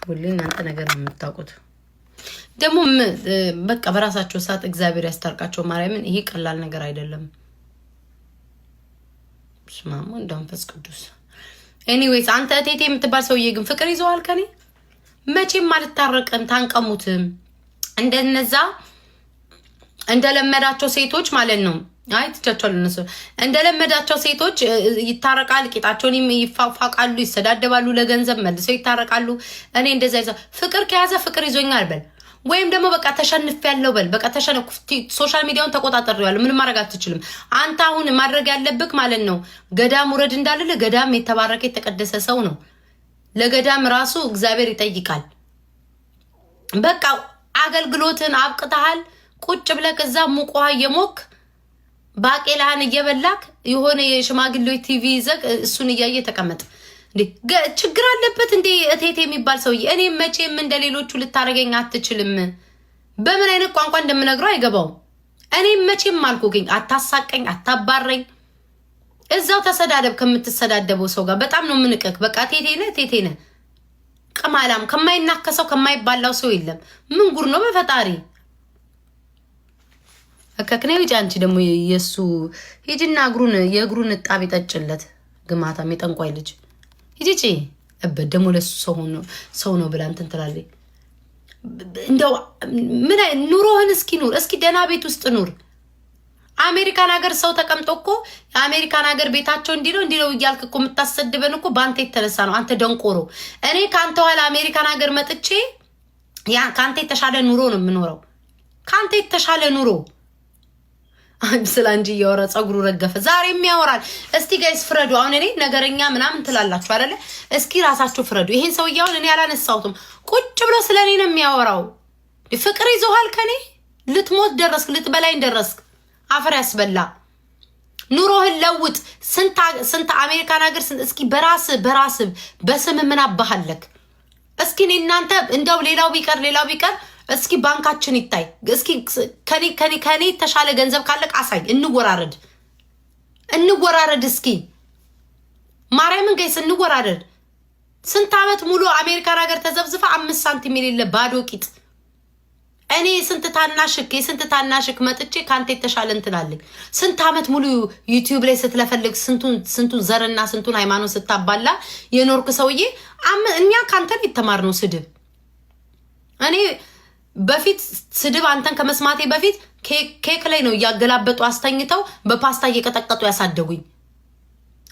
ሁሌ እናንተ ነገር ነው የምታውቁት። ደግሞ በቃ በራሳቸው ሰዓት እግዚአብሔር ያስታርቃቸው። ማርያምን ይሄ ቀላል ነገር አይደለም። ስማሙ እንደ መንፈስ ቅዱስ። Anyways አንተ እቴቴ የምትባል ሰውዬ ግን ፍቅር ይዘዋል ከኔ። መቼም አልታረቅም። ታንቀሙትም እንደነዛ እንደለመዳቸው ሴቶች ማለት ነው። አይ ትቻቸዋል። እነሱ እንደለመዳቸው ሴቶች ይታረቃል፣ ቂጣቸውን ይፋፋቃሉ፣ ይሰዳደባሉ፣ ለገንዘብ መልሰው ይታረቃሉ። እኔ እንደዛ ይዘ ፍቅር ከያዘ ፍቅር ይዞኛል በል፣ ወይም ደግሞ በቃ ተሸንፍ ያለው በል። በቃ ተሸነፍ። Social media ውን ተቆጣጠሬዋለሁ። ምንም ማድረግ አትችልም። አንተ አሁን ማድረግ ያለብክ ማለት ነው ገዳም ውረድ እንዳልል፣ ገዳም የተባረከ የተቀደሰ ሰው ነው። ለገዳም ራሱ እግዚአብሔር ይጠይቃል። በቃ አገልግሎትን አብቅተሃል። ቁጭ ብለህ እዛ ሙቅ ውሃ እየሞክ ባቄላህን እየበላክ የሆነ የሽማግሌዎች ቲቪ ይዘህ እሱን እያየ ተቀመጥ። እንዴ ችግር አለበት እንዴ እቴቴ የሚባል ሰውዬ? እኔ መቼም እንደ ሌሎቹ ልታደርገኝ አትችልም። በምን አይነት ቋንቋ እንደምነግረው አይገባውም። እኔ መቼም አልኩኝ፣ አታሳቀኝ፣ አታባረኝ። እዛው ተሰዳደብ ከምትሰዳደበው ሰው ጋር። በጣም ነው የምንቅክ። በቃ ቴቴ ነህ፣ ቴቴ ነህ። ቅማላም ከማይናከሰው ከማይባላው ሰው የለም። ምን ጉር ነው በፈጣሪ። ከክኔ ውጭ። አንቺ ደግሞ የእሱ ሂጂና እግሩን የእግሩን እጣቢ ጠጭለት። ግማታም የጠንቋይ ልጅ ሂጂ እበት ደግሞ ለሱ ሰው ነው ብላ እንትን ትላለች። እንደው ምን ኑሮህን እስኪ ኑር፣ እስኪ ደህና ቤት ውስጥ ኑር። አሜሪካን ሀገር ሰው ተቀምጦ እኮ የአሜሪካን ሀገር ቤታቸው እንዲህ ነው እንዲህ ነው እያልክ እኮ የምታሰድበን እኮ በአንተ የተነሳ ነው። አንተ ደንቆሮ። እኔ ከአንተ ኋላ አሜሪካን ሀገር መጥቼ ያ ከአንተ የተሻለ ኑሮ ነው የምኖረው። ከአንተ የተሻለ ኑሮ። ስለ አንቺ እያወራ ፀጉሩ ረገፈ። ዛሬም ያወራል። እስቲ guys ፍረዱ። አሁን እኔ ነገረኛ ምናምን ትላላችሁ አይደለ? እስኪ ራሳችሁ ፍረዱ። ይሄን ሰውዬ አሁን እኔ አላነሳሁትም። ቁጭ ብሎ ስለ እኔ ነው የሚያወራው። ፍቅር ይዞሃል ከኔ። ልትሞት ደረስክ፣ ልትበላኝ ደረስክ። አፈር ያስበላ። ኑሮህን ለውጥ። ስንት አሜሪካን ሀገር እስኪ በራስ በራስ በስም ምን አባሃለክ? እስኪ እኔ እናንተ እንደው ሌላው ቢቀር ሌላው ቢቀር እስኪ ባንካችን ይታይ። እስኪ ከኔ ከኔ ከኔ የተሻለ ገንዘብ ካለቅ አሳይ። እንወራረድ፣ እንወራረድ። እስኪ ማርያምን guys እንወራረድ። ስንት ዓመት ሙሉ አሜሪካን ሀገር ተዘብዝፋ 5 ሳንቲም የሌለ ባዶ ቂጥ። እኔ ስንት ታናሽክ የስንት ታናሽክ መጥቼ ከአንተ የተሻለ እንትን አለኝ። ስንት ዓመት ሙሉ ዩቲዩብ ላይ ስትለፈልግ ስንቱን ስንቱን ዘርና ስንቱን ሃይማኖት ስታባላ የኖርክ ሰውዬ፣ እኛ ከአንተን የተማርነው ስድብ። እኔ በፊት ስድብ አንተን ከመስማቴ በፊት ኬክ ላይ ነው እያገላበጡ አስተኝተው በፓስታ እየቀጠቀጡ ያሳደጉኝ።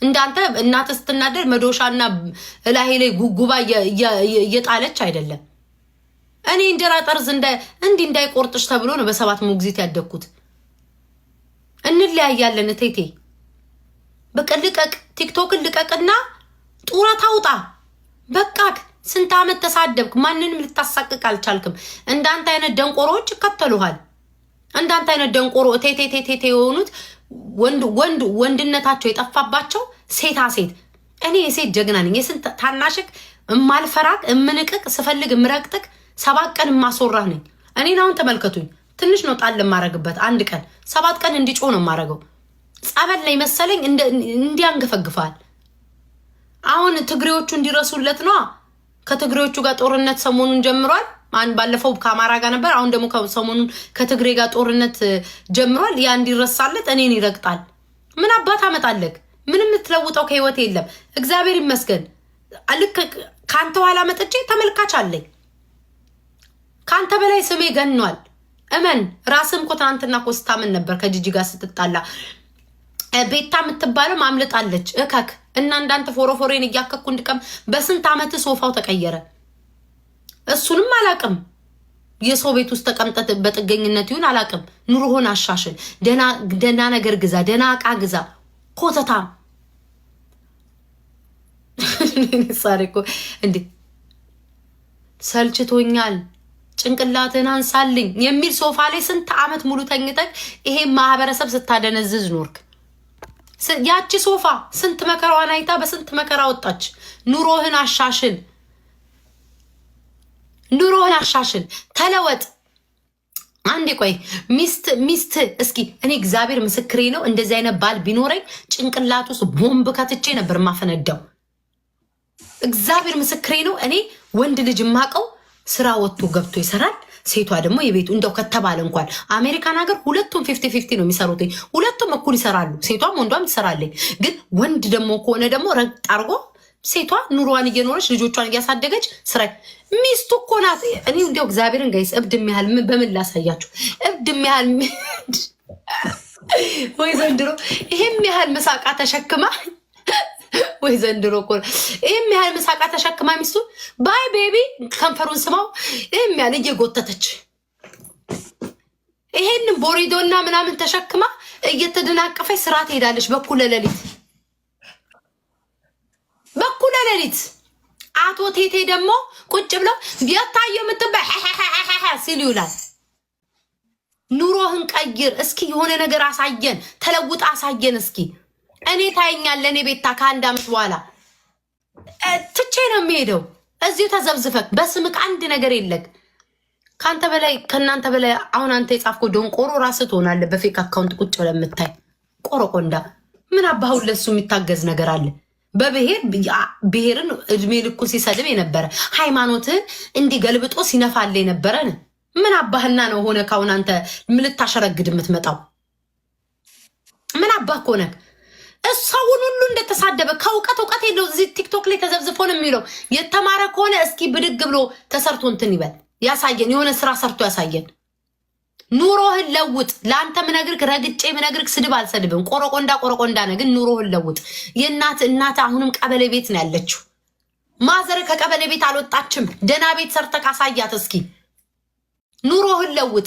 እንዳንተ እናት ስትናደድ መዶሻና እላሄ ላይ ጉጉባ እየጣለች አይደለም። እኔ እንጀራ ጠርዝ እንዲህ እንዳይቆርጥሽ ተብሎ ነው በሰባት ሞግዚት ያደግኩት። እንለያያለን እቴቴ። በቃ ልቀቅ፣ ቲክቶክን ልቀቅና ጡረታ አውጣ። በቃክ። ስንት ዓመት ተሳደብክ። ማንንም ልታሳቅቅ አልቻልክም። እንዳንተ አይነት ደንቆሮዎች ይከተሉሃል። እንዳንተ አይነት ደንቆሮ እቴቴቴቴ የሆኑት ወንድ ወንድ ወንድነታቸው የጠፋባቸው ሴታ ሴት። እኔ የሴት ጀግና ነኝ። የስንት ታናሽክ እማልፈራክ እምንቅቅ ስፈልግ እምረግጥክ 7 ቀን እማስወራህ ነኝ። እኔን አሁን ተመልከቱኝ። ትንሽ ነው ጣል የማረግበት። አንድ ቀን 7 ቀን እንዲጮህ ነው የማረገው። ጸበል ላይ መሰለኝ እንዲያንገፈግፋል። አሁን ትግሬዎቹ እንዲረሱለት ነዋ። ከትግሬዎቹ ጋር ጦርነት ሰሞኑን ጀምሯል። ባለፈው ከአማራ ጋር ነበር። አሁን ደግሞ ሰሞኑን ከትግሬ ጋር ጦርነት ጀምሯል። ያ እንዲረሳለት እኔን ይረግጣል። ምን አባት አመጣለክ? ምንም የምትለውጠው ከህይወት የለም። እግዚአብሔር ይመስገን። ልክ ከአንተ ኋላ መጥቼ ተመልካች አለኝ። ከአንተ በላይ ስሜ ገኗል። እመን። ራስም እኮ ትናንትና እኮ ስታምን ነበር ከጂጂ ጋር ስትጣላ። ቤታ የምትባለው ማምልጣለች። እከክ እና እንዳንተ ፎሮፎሬን እያከኩ እንድቀም በስንት ዓመት ሶፋው ተቀየረ። እሱንም አላቅም። የሰው ቤት ውስጥ ተቀምጠት በጥገኝነት ይሁን አላቅም። ኑሮሆን አሻሽል፣ ደህና ነገር ግዛ፣ ደህና እቃ ግዛ። ኮተታ ሳሬ እኮ እንዴ ሰልችቶኛል፣ ጭንቅላትህን አንሳልኝ የሚል ሶፋ ላይ ስንት ዓመት ሙሉ ተኝተህ ይሄ ማህበረሰብ ስታደነዝዝ ኖርክ። ያቺ ሶፋ ስንት መከራዋን አይታ በስንት መከራ ወጣች። ኑሮህን አሻሽል፣ ኑሮህን አሻሽል፣ ተለወጥ። አንዴ ቆይ ሚስት ሚስት እስኪ እኔ እግዚአብሔር ምስክሬ ነው። እንደዚህ አይነት ባል ቢኖረኝ ጭንቅላት ውስጥ ቦምብ ከትቼ ነበር ማፈነዳው። እግዚአብሔር ምስክሬ ነው። እኔ ወንድ ልጅ የማውቀው ስራ ወጥቶ ገብቶ ይሰራል። ሴቷ ደግሞ የቤቱ እንደው ከተባለ እንኳን አሜሪካን ሀገር ሁለቱም 50-50 ነው የሚሰሩት። ሁለቱም እኩል ይሰራሉ። ሴቷም ወንዷም ትሰራለች። ግን ወንድ ደግሞ ከሆነ ደግሞ ረግጥ አድርጎ ሴቷ ኑሮዋን እየኖረች ልጆቿን እያሳደገች ስራ ሚስቱ እኮ ናት። እኔ እንዲያው እግዚአብሔርን guys እብድ የሚያህል በምን ላሳያችሁ? እብድ የሚያህል ወይ ዘንድሮ ይሄም ያህል ምሳቃ ተሸክማ፣ ወይ ዘንድሮ እኮ ይህም ያህል ምሳቃ ተሸክማ ሚስቱ bye baby ከንፈሩን ስማው ይህም ያህል እየጎተተች ይሄንን ቦሪዶና ምናምን ተሸክማ እየተደናቀፈች ስራ ትሄዳለች። በኩለ ሌሊት፣ በኩለ ሌሊት። አቶ ቴቴ ደግሞ ቁጭ ብለው የታየ የምትባይ ሲል ይውላል። ኑሮህን ቀይር እስኪ፣ የሆነ ነገር አሳየን፣ ተለውጥ አሳየን እስኪ። እኔ ታየኛለህ። እኔ ቤታ ከአንድ ዓመት በኋላ ትቼ ነው የሚሄደው። እዚሁ ተዘብዝፈክ በስምክ አንድ ነገር የለክ። ከአንተ በላይ፣ ከእናንተ በላይ አሁን አንተ የጻፍከው ደንቆሮ ራስህ ትሆናለህ። በ fake account ቁጭ ብለህ የምታይ ቆረቆንዳ ምን አባሁን ለሱ የሚታገዝ ነገር አለ? በብሔር ብሔርን እድሜ ልኩን ሲሰድብ የነበረ፣ ሃይማኖትህን እንዲህ ገልብጦ ሲነፋለ የነበረን ምን አባህና ነው ሆነ ካሁን አንተ ልታሸረግድ የምትመጣው? ምን አባህ ከሆነ ሰውን ሁሉ እንደተሳደበ ከእውቀት እውቀት የለው። እዚህ ቲክቶክ ላይ ተዘብዝፎ ነው የሚለው። የተማረ ከሆነ እስኪ ብድግ ብሎ ተሰርቶ እንትን ይበል፣ ያሳየን፣ የሆነ ስራ ሰርቶ ያሳየን። ኑሮህን ለውጥ። ለአንተ ምነግርክ ረግጬ ምነግርክ ስድብ አልሰድብም። ቆረቆንዳ ቆረቆንዳ ነህ፣ ግን ኑሮህን ለውጥ። የእናት እናት አሁንም ቀበሌ ቤት ነው ያለችው። ማዘር ከቀበሌ ቤት አልወጣችም። ደህና ቤት ሰርተህ አሳያት እስኪ። ኑሮህን ለውጥ።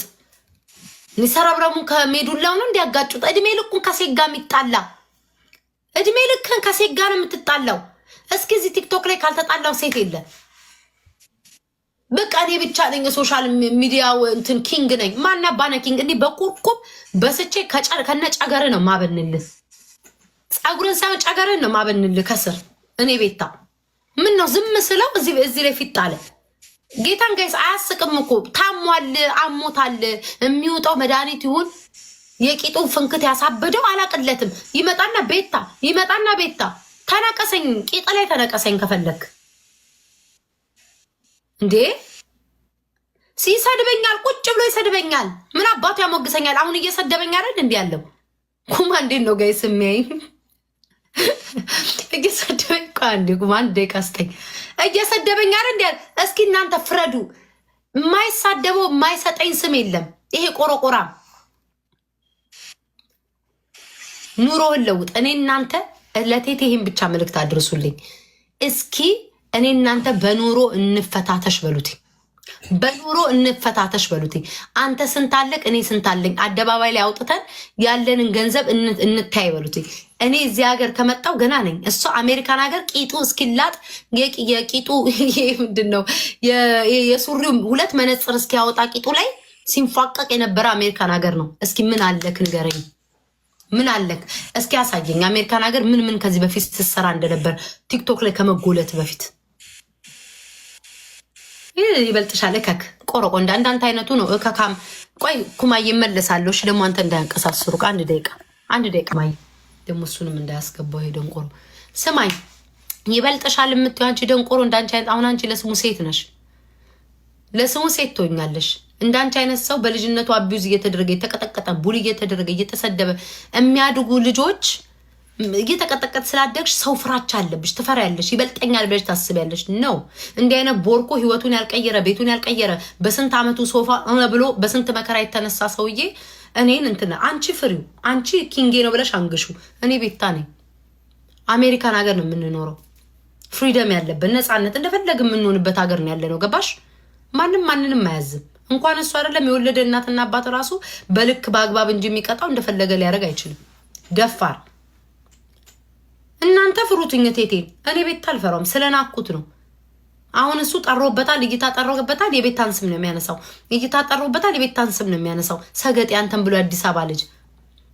ሰረብረሙ ከሜዱላው ነው እንዲያጋጩት። እድሜ ልኩን ከሴት ጋር የሚጣላ፣ እድሜ ልክህን ከሴት ጋር ነው የምትጣላው። እስኪ እዚህ ቲክቶክ ላይ ካልተጣላው ሴት የለ። በቃ እኔ ብቻ ነኝ social media ው እንትን king ነኝ። ማና ባነ king? እንዲህ በቁርቁም በስቼ ከነ ጨገር ነው ማበንልህ። ፀጉርን ሳይሆን ጨገርን ነው ማበንልህ ከስር። እኔ ቤታ ምን ነው ዝም ስለው እዚህ ላይ ፊት አለ። ጌታን guys አያስቅም እኮ። ታሟል፣ አሞታል። የሚውጣው መድኃኒት ይሁን የቂጡ ፍንክት ያሳበደው አላቅለትም። ይመጣና ቤታ፣ ይመጣና ቤታ ተነቀሰኝ፣ ቂጥ ላይ ተነቀሰኝ ከፈለክ እንዴ። ሲሰድበኛል፣ ቁጭ ብሎ ይሰድበኛል። ምን አባቱ ያሞግሰኛል? አሁን እየሰደበኝ አይደል እንዲ ያለው? ኩማ እንዴት ነው guys የሚያይ? እየሰደበኝ፣ ቆይ አንዴ ኩማ አንድ ደቂቃ ስጠኝ። እየሰደበኝ አይደል እንዲ ያለ? እስኪ እናንተ ፍረዱ። የማይሳደበው የማይሰጠኝ ስም የለም። ይሄ ቆረቆራ ኑሮህን ለውጥ። እኔ እናንተ ለቴቴ ይሄን ብቻ መልእክት አድርሱልኝ እስኪ። እኔ እናንተ በኑሮ እንፈታተሽ በሉት፣ በኑሮ እንፈታተሽ በሉት። አንተ ስንታለቅ እኔ ስንታለኝ አደባባይ ላይ አውጥተን ያለንን ገንዘብ እንታይ በሉት። እኔ እዚህ ሀገር ከመጣው ገና ነኝ። እሷ አሜሪካን ሀገር ቂጡ እስኪላጥ የቂጡ ምንድን ነው የሱሪው ሁለት መነፅር እስኪያወጣ ቂጡ ላይ ሲንፏቀቅ የነበረ አሜሪካን ሀገር ነው። እስኪ ምን አለክ ንገረኝ። ምን አለክ እስኪ ያሳየኝ። አሜሪካን ሀገር ምን ምን ከዚህ በፊት ስትሰራ እንደነበር ቲክቶክ ላይ ከመጎለት በፊት። ይበልጥሻል። እከክ ቆረቆ እንዳንተ አይነቱ ነው እከካም። ቆይ ኩማዬ እመለሳለሁ። እሺ ደግሞ አንተ እንዳያንቀሳስሩ አንድ ደቂቃ፣ አንድ ደቂቃ ማየ ደግሞ እሱንም እንዳያስገባው ይሄ ደንቆሮ። ስማኝ፣ ይበልጥሻል የምትይው አንቺ ደንቆሮ እንዳንቺ አይነት አሁን አንቺ ለስሙ ሴት ነሽ፣ ለስሙ ሴት ትሆኛለሽ። እንዳንቺ አይነት ሰው በልጅነቱ abuse እየተደረገ፣ የተቀጠቀጠ፣ bully እየተደረገ፣ እየተሰደበ የሚያድጉ ልጆች እየተቀጠቀጥ ስላደግሽ ሰው ፍራቻ አለብሽ፣ ትፈሪያለሽ፣ ይበልጠኛል ብለሽ ታስቢያለሽ። ነው እንዲህ አይነት ቦርኮ ህይወቱን ያልቀየረ፣ ቤቱን ያልቀየረ፣ በስንት ዓመቱ ሶፋ ብሎ በስንት መከራ የተነሳ ሰውዬ እኔን እንትን አንቺ ፍሪው፣ አንቺ king ኤ ነው ብለሽ አንግሹ። እኔ ቤታ ነኝ። አሜሪካን ሀገር ነው የምንኖረው። Freedom ያለበት፣ ነፃነት፣ እንደፈለግ የምንሆንበት ሀገር ነው ያለ ነው። ገባሽ? ማንም ማንንም አያዝም። እንኳን እሱ አይደለም የወለደ እናትና አባት ራሱ በልክ በአግባብ እንጂ የሚቀጣው እንደፈለገ ሊያደርግ አይችልም። ደፋር እናንተ ፍሩትኝ ቴቴን። እኔ ቤታ አልፈራውም፣ ስለናኩት ነው። አሁን እሱ ጠሮበታል፣ እይታ ጠሮበታል። የቤታን ስም ነው የሚያነሳው። እይታ ጠሮበታል፣ የቤታን ስም ነው የሚያነሳው። ሰገጤ አንተን ብሎ የአዲስ አበባ ልጅ።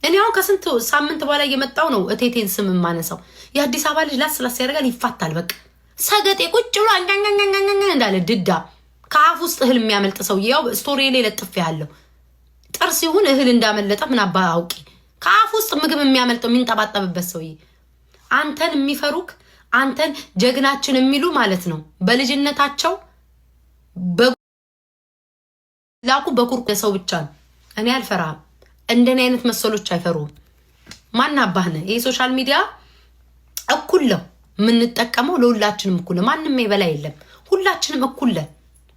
እኔ አሁን ከስንት ሳምንት በኋላ እየመጣው ነው እቴቴን ስም የማነሳው። የአዲስ አበባ ልጅ ላስ ላስ ያደርጋል፣ ይፋታል። በቃ ሰገጤ ቁጭ ብሎ አንኛኛኛኛኛ እንዳለ ድዳ ከአፍ ውስጥ እህል የሚያመልጥ ሰው ያው story ላይ ለጥፍ ያለው ጥርስ ይሁን እህል እንዳመለጠ ምን አባ አውቂ። ከአፍ ውስጥ ምግብ የሚያመልጠው የሚንጠባጠብበት ሰውዬ አንተን የሚፈሩክ አንተን ጀግናችን የሚሉ ማለት ነው በልጅነታቸው በላኩ በኩር ሰው ብቻ ነው። እኔ አልፈራህም። እንደኔ አይነት መሰሎች አይፈሩም። ማን አባህ ነህ? ይህ social media እኩል ነው የምንጠቀመው፣ ለሁላችንም እኩል ነው። ማንም የበላይ የለም። ሁላችንም እኩል ነን።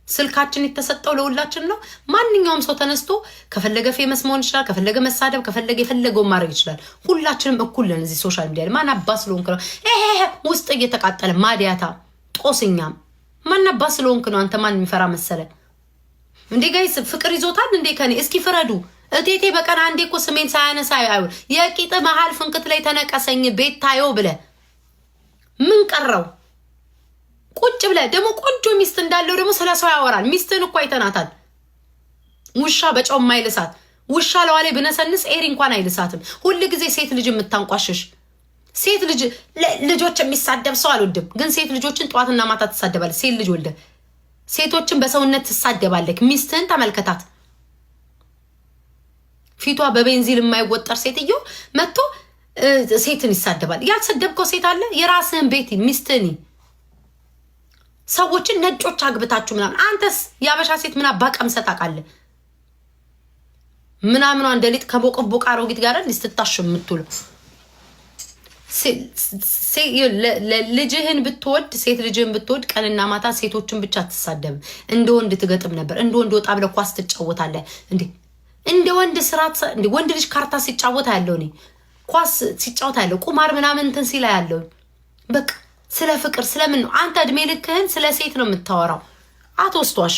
ስልካችን የተሰጠው ለሁላችን ነው። ማንኛውም ሰው ተነስቶ ከፈለገ famous መሆን ይችላል፣ ከፈለገ መሳደብ፣ ከፈለገ የፈለገውን ማድረግ ይችላል። ሁላችንም እኩል ነን እዚህ social media ላይ። ማን አባ ስለሆንክ ነው ይሄ ውስጥ እየተቃጠለ ማዲያታ ጦስኛም? ማን አባ ስለሆንክ ነው አንተ? ማን የሚፈራ መሰለ እንዴ? Guys፣ ፍቅር ይዞታል እንዴ ከኔ? እስኪ ፍረዱ። እቴቴ በቀን አንዴ እኮ ስሜን ሳያነሳ አይውል። የቂጥ መሀል ፍንክት ላይ ተነቀሰኝ ቤት ታዮ ብለ ምን ቀረው? ቁጭ ብለ ደግሞ ቆንጆ ሚስት እንዳለው ደግሞ ስለ ሰው ያወራል። ሚስትን እኮ አይተናታል። ውሻ በጨው የማይልሳት ውሻ ለዋ ላይ ብነሰንስ ኤሪ እንኳን አይልሳትም። ሁል ጊዜ ሴት ልጅ የምታንቋሽሽ፣ ሴት ልጅ ልጆች የሚሳደብ ሰው አልወድም፣ ግን ሴት ልጆችን ጠዋትና ማታ ትሳደባለህ። ሴት ልጅ ወልደ ሴቶችን በሰውነት ትሳደባለህ። ሚስትህን ተመልከታት። ፊቷ በቤንዚል የማይወጠር ሴትዮ መጥቶ ሴትን ይሳደባል። ያልሰደብከው ሴት አለ? የራስህን ቤት ሚስትህን፣ ሰዎችን ነጮች አግብታችሁ ምናምን። አንተስ የአበሻ ሴት ምን አባ ቀምሰህ ታውቃለህ? ምናምኗ እንደ ሊጥ ከቦቀቦቃ አሮጊት ጋር ስትታሽ የምትውለው። ልጅህን ብትወድ፣ ሴት ልጅህን ብትወድ ቀንና ማታ ሴቶችን ብቻ አትሳደብም። እንደ ወንድ ትገጥም ነበር። እንደ ወንድ ወጣ ብለህ ኳስ ትጫወታለህ እንዴ? እንደ ወንድ ስራ፣ ወንድ ልጅ ካርታ ሲጫወት ያለው፣ እኔ ኳስ ሲጫወት ያለው፣ ቁማር ምናምን እንትን ሲላ ያለው፣ በቃ ስለ ፍቅር ስለምን ነው? አንተ እድሜ ልክህን ስለ ሴት ነው የምታወራው። አትወስቷሽ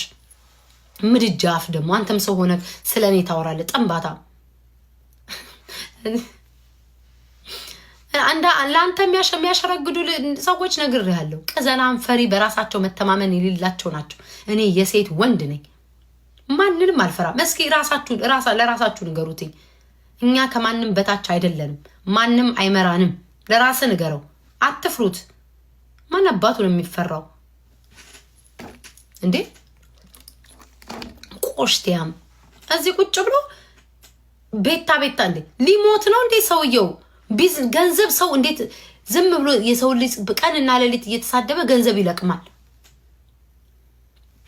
ምድጃ አፍ ደግሞ አንተም ሰው ሆነ ስለ እኔ ታወራለህ። ጠንባታ፣ ለአንተ የሚያሸረግዱ ሰዎች ነግሬሃለሁ። ቅዘናም ፈሪ፣ በራሳቸው መተማመን የሌላቸው ናቸው። እኔ የሴት ወንድ ነኝ፣ ማንንም አልፈራም። እስኪ ለራሳችሁ ንገሩትኝ። እኛ ከማንም በታች አይደለንም። ማንም አይመራንም። ለራስህ ንገረው፣ አትፍሩት። ማን አባቱ ነው የሚፈራው እንዴ? ቆሽቲያም እዚህ ቁጭ ብሎ ቤታ ቤታ እንዴ! ሊሞት ነው እንዴ ሰውየው? ገንዘብ ሰው እንዴት ዝም ብሎ የሰው ልጅ ቀንና ሌሊት እየተሳደበ ገንዘብ ይለቅማል?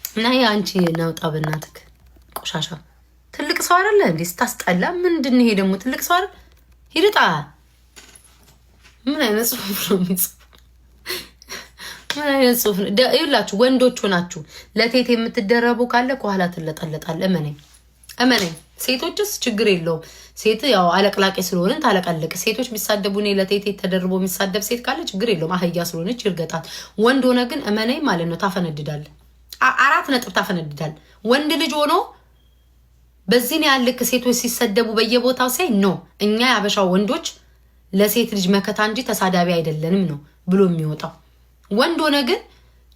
እና ይሄ አንቺ ናውጣ በእናትህ ቆሻሻ። ትልቅ ሰው አይደለ እንዴ? ስታስጠላ። ምንድን ይሄ ደግሞ? ትልቅ ሰው አይደል? ሂድጣ። ምን አይነት ጽሁፍ ነው የሚጽፍ? ምን አይነት ጽሁፍ ነው? ይኸውላችሁ ወንዶች ሆናችሁ ለቴቴ የምትደረቡ ካለ ከኋላ ትለጠለጣል። እመነኝ፣ እመነኝ። ሴቶችስ ችግር የለውም። ሴት ያው አለቅላቂ ስለሆንን ታለቀልቅ። ሴቶች የሚሳደቡ፣ እኔ ለቴቴ ተደርቦ የሚሳደብ ሴት ካለ ችግር የለውም። አህያ ስለሆነች ይርገጣል። ወንድ ሆነ ግን እመነኝ ማለት ነው ታፈነድዳል። 4 ነጥብ ታፈነድዳል። ወንድ ልጅ ሆኖ በዚህን ያህል ልክ ሴቶች ሲሰደቡ በየቦታው ሲያይ no፣ እኛ የአበሻው ወንዶች ለሴት ልጅ መከታ እንጂ ተሳዳቢ አይደለንም ነው ብሎ የሚወጣው። ወንድ ሆነ ግን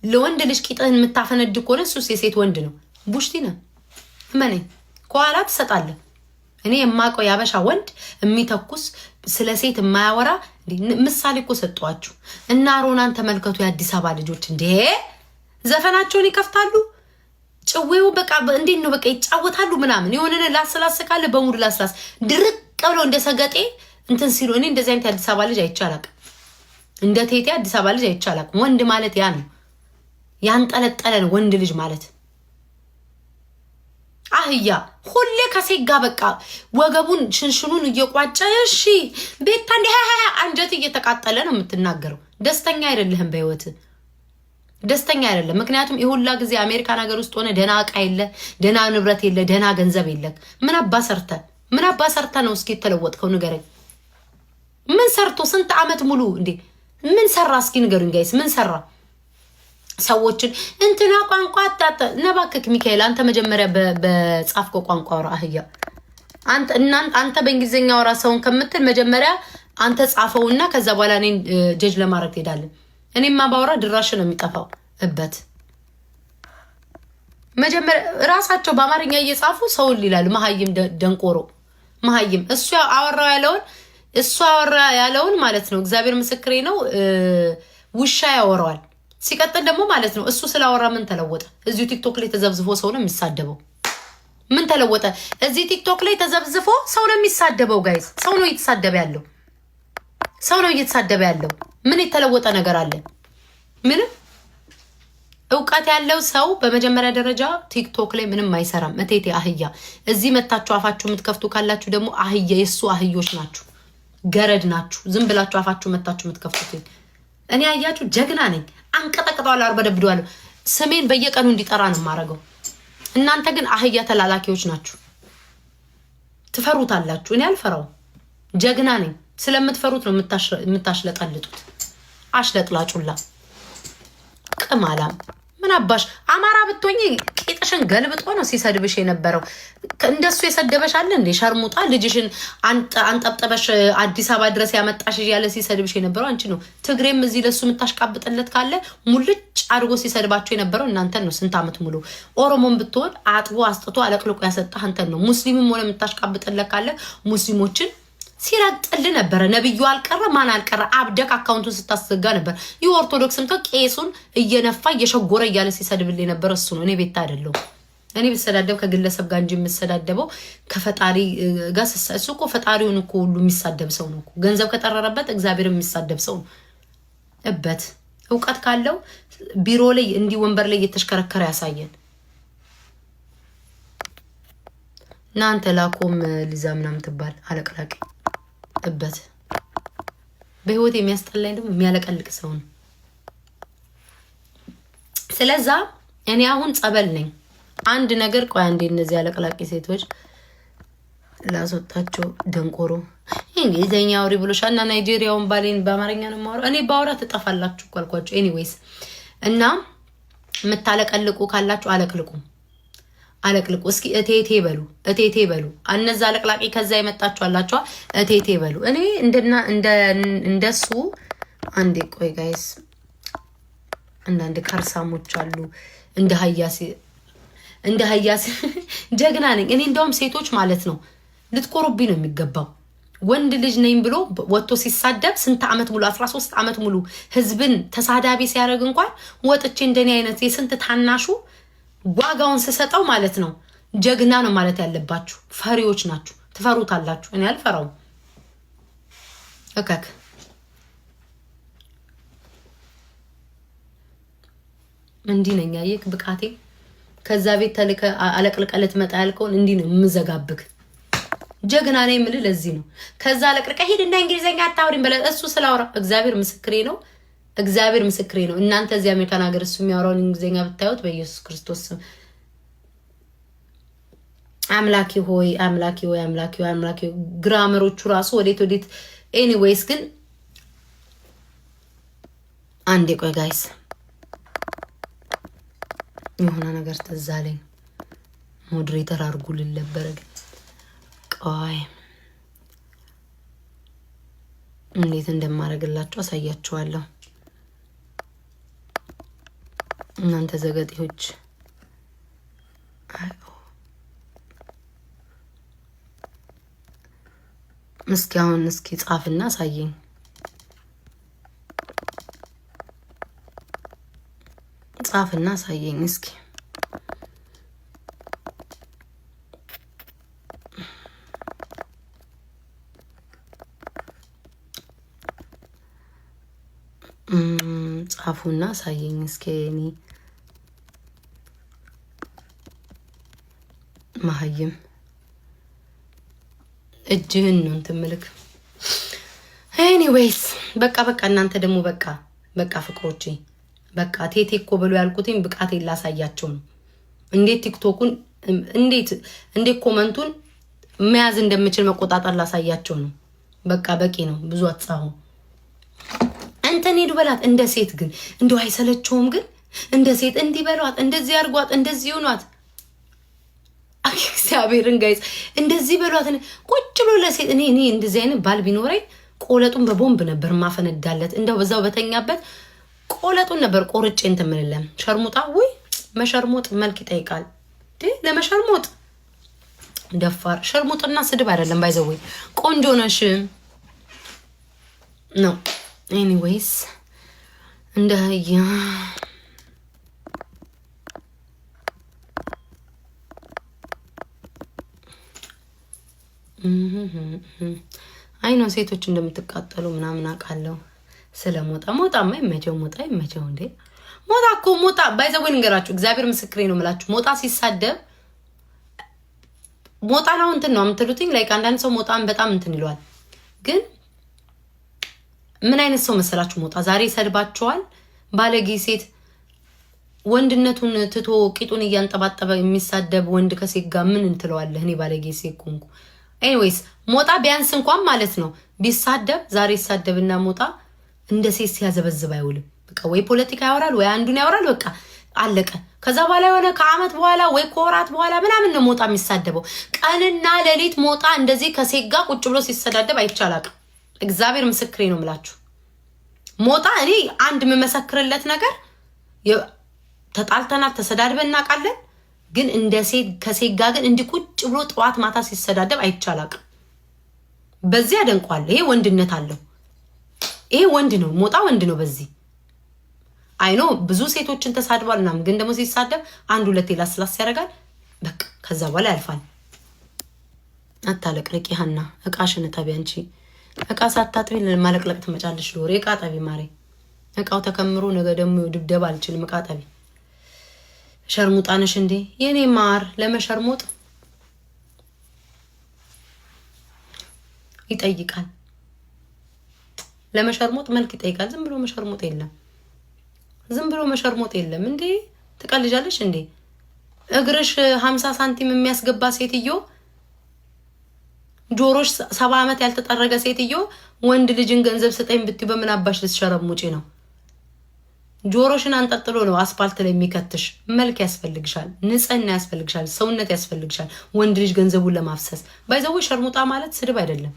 ለወንድ ልጅ ቂጥህን የምታፈነድ ከሆነ እሱስ የሴት ወንድ ነው። ቡሽቲ ነህ። እመነኝ፣ ከኋላ ትሰጣለህ። እኔ የማውቀው የአበሻ ወንድ የሚተኩስ፣ ስለ ሴት የማያወራ፣ ምሳሌ እኮ ሰጧችሁ እና ሮናን ተመልከቱ። የአዲስ አበባ ልጆች እንዴ ዘፈናቸውን ይከፍታሉ። ጭዌው በቃ እንዴት ነው፣ በቃ ይጫወታሉ ምናምን፣ የሆነ ላስላስ ካለ በሙሉ ላስላስ ድርቅ ብለው እንደ ሰገጤ እንትን ሲሉ እኔ እንደዚህ አይነት የአዲስ አበባ ልጅ አይቼ አላውቅም። እንደ ቴቴ አዲስ አበባ ልጅ አይቼ አላውቅም። ወንድ ማለት ያ ነው፣ ያንጠለጠለ ነው ወንድ ልጅ ማለት። አህያ ሁሌ ከሴት ጋር በቃ ወገቡን ሽንሽኑን እየቋጨ፣ እሺ ቤታ እንዲህ አንጀት እየተቃጠለ ነው የምትናገረው። ደስተኛ አይደለህም፣ በህይወት ደስተኛ አይደለም። ምክንያቱም የሁላ ጊዜ አሜሪካን ሀገር ውስጥ ሆነ ደህና እቃ የለ፣ ደህና ንብረት የለ፣ ደህና ገንዘብ የለ። ምን አባ ሰርተ ነው እስኪ የተለወጥከው ንገረኝ። ምን ሰርቶ ስንት ዓመት ሙሉ እንዴ ምን ሰራ? እስኪ ንገሩኝ guys፣ ምን ሰራ? ሰዎችን እንትና ቋንቋ አጣጠ ነባክክ ሚካኤል፣ አንተ መጀመሪያ በጻፍከው ቋንቋ አውራ አህያ። አንተ በእንግሊዝኛ አውራ ሰውን ከምትል መጀመሪያ አንተ ጻፈውና ከዛ በኋላ እኔን judge ለማድረግ ትሄዳለን። እኔማ ባወራ ድራሽ ነው የሚጠፋው። እበት መጀመሪያ ራሳቸው በአማርኛ እየጻፉ ሰውን ይላሉ። መሀይም፣ ደንቆሮ መሀይም። እሱ አወራው ያለውን፣ እሱ አወራ ያለውን ማለት ነው። እግዚአብሔር ምስክሬ ነው። ውሻ ያወራዋል። ሲቀጥል ደግሞ ማለት ነው እሱ ስላወራ ምን ተለወጠ? እዚሁ ቲክቶክ ላይ ተዘብዝፎ ሰው ነው የሚሳደበው። ምን ተለወጠ? እዚህ ቲክቶክ ላይ ተዘብዝፎ ሰው ነው የሚሳደበው። Guys፣ ሰው ነው እየተሳደበ ያለው። ሰው ነው እየተሳደበ ያለው። ምን የተለወጠ ነገር አለ? ምንም። እውቀት ያለው ሰው በመጀመሪያ ደረጃ ቲክቶክ ላይ ምንም አይሰራም። እቴቴ አህያ እዚህ መታችሁ አፋችሁ የምትከፍቱ ካላችሁ ደግሞ አህያ የእሱ አህዮች ናችሁ፣ ገረድ ናችሁ። ዝም ብላችሁ አፋችሁ መታችሁ የምትከፍቱት። እኔ አያችሁ ጀግና ነኝ። አንቀጠቅጠዋለሁ፣ አርበደብደዋለሁ። ስሜን በየቀኑ እንዲጠራ ነው የማደርገው። እናንተ ግን አህያ ተላላኪዎች ናችሁ፣ ትፈሩታላችሁ። እኔ አልፈራውም፣ ጀግና ነኝ። ስለምትፈሩት ነው የምታሽለጠልጡት። አሽለጥላጩላ ቅማላም ምን አባሽ አማራ ብትሆኚ ቂጥሽን ገልብጦ ነው ሲሰድብሽ የነበረው። እንደሱ የሰደበሽ አለ እንዴ? ሸርሙጣ ልጅሽን አንጠብጠበሽ አዲስ አበባ ድረስ ያመጣሽ እያለ ሲሰድብሽ የነበረው አንቺ ነው። ትግሬም እዚህ ለሱ የምታሽቃብጥለት ካለ ሙልጭ አድርጎ ሲሰድባቸው የነበረው እናንተን ነው። ስንት ዓመት ሙሉ ኦሮሞን ብትሆን አጥቦ አስጥቶ አለቅልቆ ያሰጣህ አንተን ነው። ሙስሊምም ሆነ የምታሽቃብጥለት ካለ ሙስሊሞችን ሲረግጥል ነበረ። ነብዩ አልቀረ ማን አልቀረ አብደክ account ኡን ስታስዘጋ ነበር። ይህ ኦርቶዶክስም ቄሱን እየነፋ እየሸጎረ እያለ ሲሰድብል የነበረ እሱ ነው። እኔ ቤታ አይደለሁም። እኔ ብሰዳደብ ከግለሰብ ጋር እንጂ የምሰዳደበው ከፈጣሪ ጋር፣ እሱ እኮ ፈጣሪውን እኮ ሁሉ የሚሳደብ ሰው ነው እኮ። ገንዘብ ከጠረረበት እግዚአብሔር የሚሳደብ ሰው ነው። እበት እውቀት ካለው ቢሮ ላይ እንዲህ ወንበር ላይ እየተሽከረከረ ያሳየን። እናንተ ላኮም ሊዛ ምናምን ትባል አለቅላቂ እበት። በህይወት የሚያስጠላኝ ደግሞ የሚያለቀልቅ ሰው ነው። ስለዛ እኔ አሁን ጸበል ነኝ። አንድ ነገር ቆይ አንዴ፣ እነዚህ አለቅላቂ ሴቶች ላስወጣቸው። ደንቆሮ እንግሊዘኛ አውሪ ብሎሻል እና ናይጄሪያውን ባሌን በአማርኛ ነው የማወራው። እኔ ባወራ ትጠፋላችሁ እኮ አልኳቸው። Anyways እና የምታለቀልቁ ካላችሁ አለቅልቁ፣ አለቅልቁ። እስኪ እቴቴ በሉ፣ እቴቴ በሉ። እነዛ አለቅላቂ ከዛ የመጣችሁ አላችኋ፣ እቴቴ በሉ። እኔ እንደና እንደሱ አንዴ ቆይ guys፣ አንዳንድ ከርሳሞች አሉ እንደ ሀያሲ እንደ ሀያሲ ጀግና ነኝ እኔ። እንደውም ሴቶች ማለት ነው ልትኮሩብኝ ነው የሚገባው። ወንድ ልጅ ነኝ ብሎ ወጥቶ ሲሳደብ ስንት ዓመት ሙሉ፣ 13 ዓመት ሙሉ ህዝብን ተሳዳቢ ሲያደርግ እንኳን ወጥቼ እንደኔ አይነት የስንት ታናሹ ዋጋውን ስሰጠው ማለት ነው ጀግና ነው ማለት ያለባችሁ። ፈሪዎች ናችሁ፣ ትፈሩታላችሁ። እኔ አልፈራውም። እከክ እንዲህ ነኝ። አየህ ብቃቴ። ከዛ ቤት ተልከ አለቅልቀ ልትመጣ ያልከውን እንዲህ ነው የምዘጋብክ። ጀግና ነኝ የምልህ ለዚህ ነው። ከዛ አለቅልቀ ሂድና እንግሊዝኛ አታውሪም በለ እሱ ስላወራ እግዚአብሔር ምስክሬ ነው። እግዚአብሔር ምስክሬ ነው። እናንተ እዚህ አሜሪካን ሀገር እሱ የሚያወራውን እንግሊዝኛ ብታዩት በኢየሱስ ክርስቶስ ስም አምላኬ ሆይ፣ አምላኬ ሆይ፣ አምላኬ ሆይ፣ አምላኬ ሆይ፣ grammar ኦቹ ራሱ ወዴት ወዴት። Anyways ግን አንዴ ቆይ guys፣ የሆነ ነገር ትዝ አለኝ። Moderator አድርጉልን ነበረ ግን ቆይ እንዴት እንደማደርግላችሁ አሳያችኋለሁ። እናንተ ዘገጤዎች እስኪ አሁን እስኪ ጻፍና አሳየኝ። ጻፍና አሳየኝ እስኪ። ጻፉና አሳየኝ እስኪ። እኔ መሀይም እጅህን ነው እንትን ምልክ። Anyways በቃ በቃ፣ እናንተ ደግሞ በቃ በቃ፣ ፍቅሮቼ በቃ። ቴቴ እኮ ብሎ ያልኩትኝ ብቃቴን ላሳያቸው ነው። እንዴት ቲክቶኩን እንዴት እንዴት comment ኡን መያዝ እንደምችል መቆጣጠር ላሳያቸው ነው። በቃ በቂ ነው። ብዙ አትጻፉ። እንትን ሄዱ በላት። እንደ ሴት ግን እንደው አይሰለቸውም? ግን እንደ ሴት እንዲህ በሏት፣ እንደዚህ አድርጓት፣ እንደዚህ ይሆኗት። እግዚአብሔርን guys እንደዚህ በሏት። ቁጭ ብሎ ለሴት እኔ እንደዚህ አይነት ባል ቢኖረኝ ቆለጡን በቦምብ ነበር ማፈነዳለት። እንደው በዛው በተኛበት ቆለጡን ነበር ቆርጬ እንትን የምልለን። ሸርሙጣ ውይ፣ መሸርሞጥ መልክ ይጠይቃል። ለመሸርሞጥ ደፋር ሸርሙጥና ስድብ አይደለም። By the way ቆንጆ ነሽ ነው። Anyways እንደ አህያ አይ ነው ሴቶች እንደምትቃጠሉ ምናምን አውቃለሁ። ስለ ሞጣ፣ ሞጣማ ይመቸው፣ ሞጣ ይመቸው። እንዴ ሞጣ እኮ፣ ሞጣ by the way ልንገራችሁ፣ እግዚአብሔር ምስክሬ ነው የምላችሁ። ሞጣ ሲሳደብ ሞጣ ነው እንትን ነው የምትሉትኝ። Like አንዳንድ ሰው ሞጣን በጣም እንትን ይለዋል። ግን ምን አይነት ሰው መሰላችሁ? ሞጣ ዛሬ ይሰድባቸዋል። ባለጌ ሴት፣ ወንድነቱን ትቶ ቂጡን እያንጠባጠበ የሚሳደብ ወንድ ከሴት ጋር ምን እንትለዋለህ? እኔ ባለጌ ሴት ኮንኩ። Anyways ሞጣ ቢያንስ እንኳን ማለት ነው ቢሳደብ፣ ዛሬ ይሳደብና ሞጣ እንደ ሴት ሲያዘበዝብ አይውልም። በቃ ወይ ፖለቲካ ያወራል ወይ አንዱን ያወራል። በቃ አለቀ። ከዛ በኋላ የሆነ ከአመት በኋላ ወይ ከወራት በኋላ ምናምን ነው ሞጣ የሚሳደበው። ቀንና ሌሊት ሞጣ እንደዚህ ከሴት ጋር ቁጭ ብሎ ሲሰዳደብ አይቻላቅም። እግዚአብሔር ምስክሬ ነው የምላችሁ። ሞጣ እኔ አንድ የምመሰክርለት ነገር፣ ተጣልተናል፣ ተሰዳድበን እናውቃለን። ግን እንደ ሴት ከሴት ጋር ግን እንዲህ ቁጭ ብሎ ጠዋት ማታ ሲሰዳደብ አይቻላቅም። በዚህ አደንቀዋለሁ። ይሄ ወንድነት አለው። ይሄ ወንድ ነው። ሞጣ ወንድ ነው። በዚህ I know ብዙ ሴቶችን ተሳድቧል ምናምን፣ ግን ደግሞ ሲሳደብ አንድ ሁለቴ ላስላስ ያደርጋል። በቃ ከዛ በኋላ ያልፋል። አታለቅልቂ ሀና፣ እቃሽን እጠቢ። አንቺ እቃ ሳታጥቢ ማለቅለቅ ትመጫለሽ። ሎሬ እቃ ጠቢ ማሬ። እቃው ተከምሮ ነገ ደግሞ ድብደባ አልችልም። እቃ ጠቢ። ሸርሙጣነሽ እንዴ የኔ ማር? ለመሸርሞጥ ይጠይቃል። ለመሸርሞጥ መልክ ይጠይቃል። ዝም ብሎ መሸርሞጥ የለም። ዝም ብሎ መሸርሞጥ የለም። እንዴ ትቀልጃለሽ እንዴ? እግርሽ 50 ሳንቲም የሚያስገባ ሴትዮ፣ ጆሮሽ 70 ዓመት ያልተጠረገ ሴትዮ ወንድ ልጅን ገንዘብ ስጠኝ ብትዩ በምን አባሽ ልትሸረሙጪ ነው? ጆሮሽን አንጠልጥሎ ነው አስፓልት ላይ የሚከትሽ። መልክ ያስፈልግሻል፣ ንጽህና ያስፈልግሻል፣ ሰውነት ያስፈልግሻል። ወንድ ልጅ ገንዘቡን ለማፍሰስ። By the way ሸርሙጣ ማለት ስድብ አይደለም።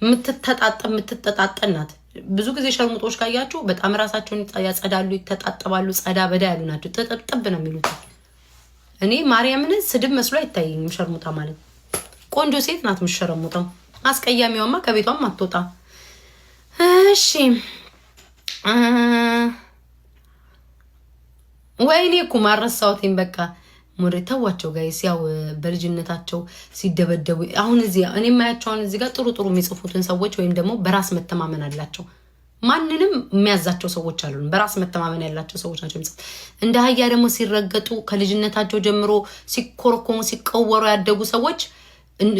የምትተጣጠብ፣ የምትጠጣጠን ናት። ብዙ ጊዜ ሸርሙጦች ካያችሁ በጣም ራሳቸውን ያጸዳሉ፣ ይተጣጠባሉ፣ ጸዳ በዳ ያሉ ናቸው። ጥጥጥብ ነው የሚሉት። እኔ ማርያምን ስድብ መስሎ አይታየኝም ሸርሙጣ ማለት። ቆንጆ ሴት ናት የምትሸረሙጠው። አስቀያሚዋማ ከቤቷም አትወጣ። እሺ ወይኔ እኮ ማረሳሁትኝ። በቃ ሞዴ ተዋቸው guys። ያው በልጅነታቸው ሲደበደቡ አሁን እዚህ እኔ የማያቸው፣ አሁን እዚህ ጋር ጥሩ ጥሩ የሚጽፉትን ሰዎች ወይም ደግሞ በራስ መተማመን አላቸው። ማንንም የሚያዛቸው ሰዎች አሉ። በራስ መተማመን ያላቸው ሰዎች ናቸው የሚጽፉት። እንደ አህያ ደግሞ ሲረገጡ፣ ከልጅነታቸው ጀምሮ ሲኮረኮሙ፣ ሲቀወሩ ያደጉ ሰዎች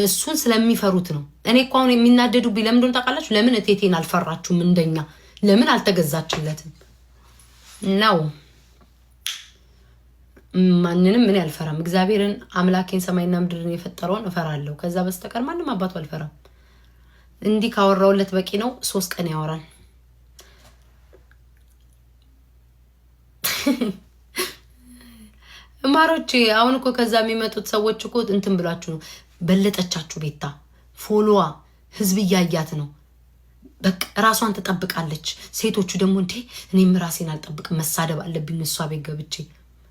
እሱን ስለሚፈሩት ነው። እኔ እኮ አሁን የሚናደዱብኝ ለምን እንደሆነ ታውቃላችሁ? ለምን እቴቴን አልፈራችሁም? እንደኛ ለምን አልተገዛችለትም ነው። ማንንም ምን አልፈራም። እግዚአብሔርን፣ አምላኬን፣ ሰማይና ምድርን የፈጠረውን እፈራለሁ። ከዛ በስተቀር ማንም አባቱ አልፈራም። እንዲህ ካወራውለት በቂ ነው። 3 ቀን ያወራል። ማሮቼ አሁን እኮ ከዛ የሚመጡት ሰዎች እኮ እንትን ብሏችሁ ነው። በለጠቻችሁ ቤታ፣ follow ዋ ህዝብ እያያት ነው። በቃ ራሷን ትጠብቃለች። ሴቶቹ ደግሞ እንዴ እኔም ራሴን አልጠብቅም፣ መሳደብ አለብኝ እሷ ቤት ገብቼ።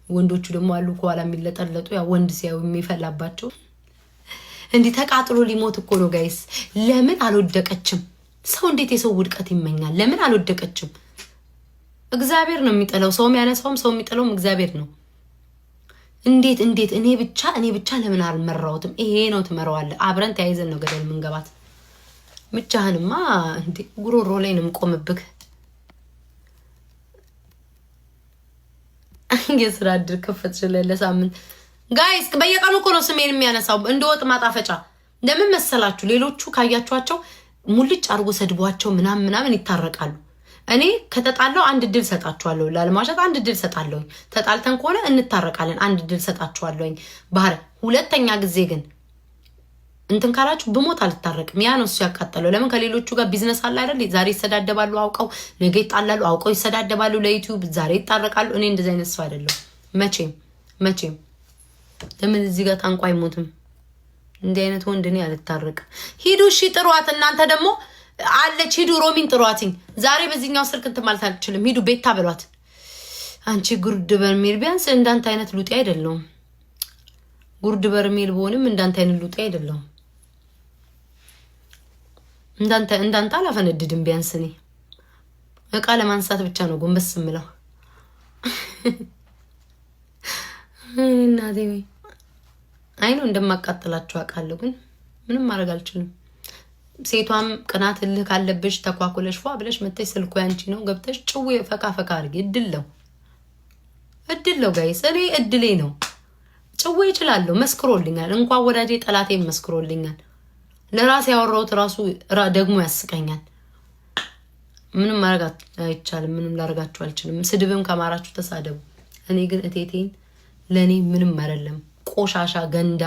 ወንዶቹ ደግሞ አሉ ከኋላ የሚለጠለጡ፣ ያ ወንድ ሲያዩ የሚፈላባቸው። እንዲህ ተቃጥሎ ሊሞት እኮ ነው guys። ለምን አልወደቀችም? ሰው እንዴት የሰው ውድቀት ይመኛል? ለምን አልወደቀችም? እግዚአብሔር ነው የሚጥለው። ሰው የሚያነሳውም ሰው የሚጥለውም እግዚአብሔር ነው። እንዴት እንዴት እኔ ብቻ ለምን አልመራሁትም? ይሄ ነው፣ ትመራዋለህ። አብረን ተያይዘን ነው ገደል የምንገባት። ብቻህንማ እንዴ ጉሮሮ ላይ ነው የምቆምብህ። የስራ እድል ከፈትሽለት ለሳምንት guys። በየቀኑ እኮ ነው ስሜን የሚያነሳው እንደ ወጥ ማጣፈጫ። ለምን መሰላችሁ? ሌሎቹ ካያችኋቸው ሙልጭ አድርጎ ሰድቧቸው ምናምን ምናምን ይታረቃሉ። እኔ ከተጣላው አንድ እድል ሰጣችኋለሁ፣ ላለማሸት አንድ እድል ሰጣለሁኝ። ተጣልተን ከሆነ እንታረቃለን፣ አንድ እድል ሰጣችኋለሁኝ። ባህር ሁለተኛ ጊዜ ግን እንትን ካላችሁ ብሞት አልታረቅም። ያ ነው እሱ ያቃጠለው። ለምን ከሌሎቹ ጋር ቢዝነስ አለ አይደል? ዛሬ ይሰዳደባሉ አውቀው፣ ነገ ይጣላሉ አውቀው፣ ይሰዳደባሉ ለዩቲዩብ፣ ዛሬ ይታረቃሉ። እኔ እንደዚህ አይነት ሰው አይደለሁም መቼም መቼም። ለምን እዚህ ጋር ታንቋ አይሞትም? እንዲህ አይነት ወንድ እኔ አልታረቅም። ሂዱ እሺ ጥሯት። እናንተ ደግሞ አለች፣ ሂዱ ሮሚን ጥሯትኝ። ዛሬ በዚህኛው ስልክ እንትን ማለት አልችልም። ሂዱ ቤታ በሏት። አንቺ ጉርድ በርሜል፣ ቢያንስ እንዳንተ አይነት ሉጤ አይደለሁም። ጉርድ በርሜል ብሆንም እንዳንተ አይነት ሉጤ አይደለሁም። እንዳንተ አላፈነድድም። ቢያንስ እኔ እቃ ለማንሳት ብቻ ነው ጎንበስ የምለው። እናቴ ወይ I know እንደማቃጥላችሁ አውቃለሁ፣ ግን ምንም ማድረግ አልችልም። ሴቷም ቅናት እልህ ካለብሽ ተኳኩለሽ ፏ ብለሽ መተሽ ስልኩ ያንቺ ነው፣ ገብተሽ ጭዌ ፈካ ፈካ አድርጊ። እድል ነው፣ እድል ነው guys። እኔ እድሌ ነው። ጭዌ እችላለሁ፣ መስክሮልኛል። እንኳን ወዳጄ ጠላቴ መስክሮልኛል። ለራሴ ያወራሁት ራሱ ደግሞ ያስቀኛል። ምንም ማድረግ አይቻልም። ምንም ላደርጋችሁ አልችልም። ስድብም ከማራችሁ ተሳደቡ። እኔ ግን እቴቴን ለእኔ ምንም አይደለም። ቆሻሻ ገንዳ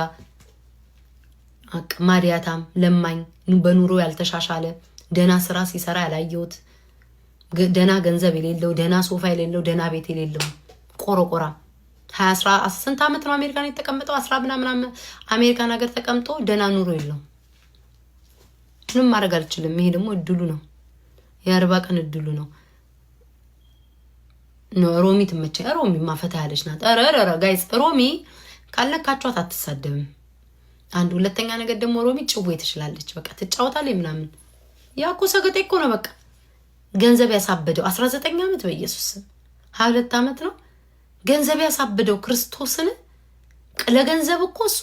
ማዲያታም ለማኝ፣ በኑሮ ያልተሻሻለ፣ ደህና ስራ ሲሰራ ያላየሁት፣ ደህና ገንዘብ የሌለው፣ ደህና ሶፋ የሌለው፣ ደህና ቤት የሌለው ቆረቆራ። ስንት ዓመት ነው አሜሪካን የተቀመጠው? 10 ምናምን አሜሪካን ሀገር ተቀምጦ ደህና ኑሮ የለውም። ምንም ማድረግ አልችልም። ይሄ ደግሞ እድሉ ነው፣ የ40 ቀን እድሉ ነው። ሮሚ ትመቸኝ። ሮሚ ማፈታ ያለች ናት። ኧረ ኧረ guys፣ ሮሚ ካልነካችኋት አትሳደብም። አንድ ሁለተኛ ነገር ደግሞ ሮሚ ጭዌ ትችላለች። በቃ ትጫወታለች ምናምን። ያ እኮ ሰገጤ እኮ ነው። በቃ ገንዘብ ያሳበደው 19 ዓመት፣ በኢየሱስ ስም 22 ዓመት ነው ገንዘብ ያሳበደው፣ ክርስቶስን ለገንዘብ እኮ እሱ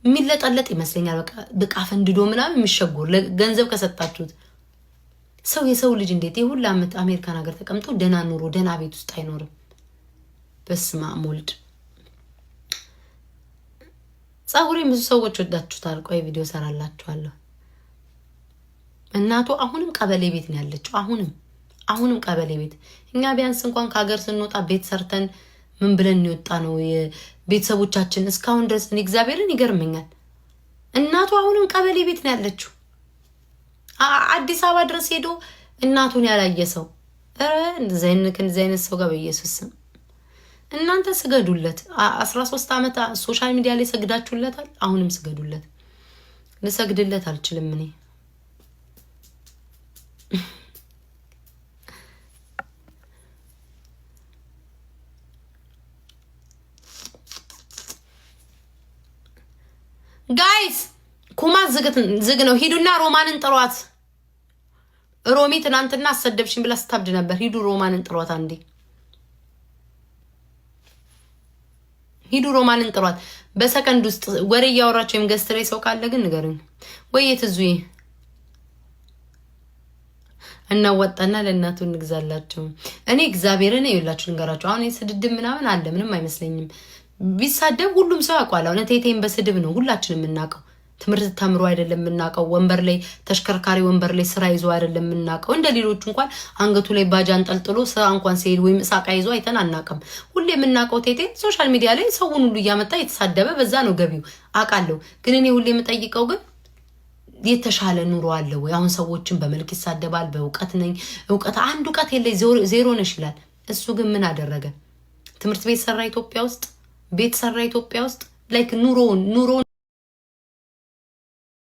የሚለጠለጥ ይመስለኛል። በቃ ብቃ ፈንድዶ ምናምን የሚሸጎር ገንዘብ ከሰጣችሁት ሰው። የሰው ልጅ እንዴት የሁሉ ዓመት አሜሪካን ሀገር ተቀምጦ ደህና ኑሮ ደህና ቤት ውስጥ አይኖርም? በስመ አብ ወልድ። ፀጉሬን ብዙ ሰዎች ወዳችሁታል። ቆይ ቪዲዮ ሰራላችኋለሁ። እናቱ አሁንም ቀበሌ ቤት ነው ያለችው። አሁንም አሁንም ቀበሌ ቤት። እኛ ቢያንስ እንኳን ከሀገር ስንወጣ ቤት ሰርተን ምን ብለን የወጣ ነው ቤተሰቦቻችን እስካሁን ድረስ፣ እኔ እግዚአብሔርን ይገርመኛል። እናቱ አሁንም ቀበሌ ቤት ነው ያለችው። አዲስ አበባ ድረስ ሄዶ እናቱን ያላየ ሰው፣ ኧረ እንደዚህ አይነት ሰው ጋር በኢየሱስ ስም እናንተ ስገዱለት። 13 ዓመት social media ላይ ሰግዳችሁለታል። አሁንም ስገዱለት። ልሰግድለት አልችልም እኔ። Guys፣ ኩማ ዝግ ነው። ሂዱና ሮማንን ጥሯት። ሮሚ ትናንትና አሰደብሽኝ ብላ ስታብድ ነበር። ሂዱ ሮማንን ጥሯት አንዴ። ሂዱ ሮማንን ጥሯት። በሰከንድ ውስጥ ወሬ እያወራቸው ወይም guest ላይ ሰው ካለ ግን ንገሩኝ። ወይ የትዙ እናዋጣና ለእናቱ እንግዛላቸው። እኔ እግዚአብሔርን ይኸውላችሁ ልንገራችሁ። አሁን ስድድብ ምናምን አለ ምንም አይመስለኝም። ቢሳደብ ሁሉም ሰው ያውቀዋል። አሁን ቴቴን በስድብ ነው ሁላችንም የምናውቀው። ትምህርት ተምሮ አይደለም የምናውቀው። ወንበር ላይ፣ ተሽከርካሪ ወንበር ላይ ስራ ይዞ አይደለም የምናውቀው። እንደ ሌሎቹ እንኳን አንገቱ ላይ ባጃ አንጠልጥሎ ስራ እንኳን ሲሄድ ወይም እሳቃ ይዞ አይተን አናውቅም። ሁሌ የምናውቀው ቴቴ social media ላይ ሰውን ሁሉ እያመጣ የተሳደበ በዛ ነው ገቢው፣ አውቃለሁ። ግን እኔ ሁሌ የምጠይቀው ግን የተሻለ ኑሮ አለ ወይ? አሁን ሰዎችን በመልክ ይሳደባል። በእውቀት ነኝ፣ እውቀት አንድ እውቀት የለ፣ ዜሮ ነሽ ይላል። እሱ ግን ምን አደረገ? ትምህርት ቤት ሰራ ኢትዮጵያ ውስጥ፣ ቤት ሰራ ኢትዮጵያ ውስጥ፣ like ኑሮውን ኑሮውን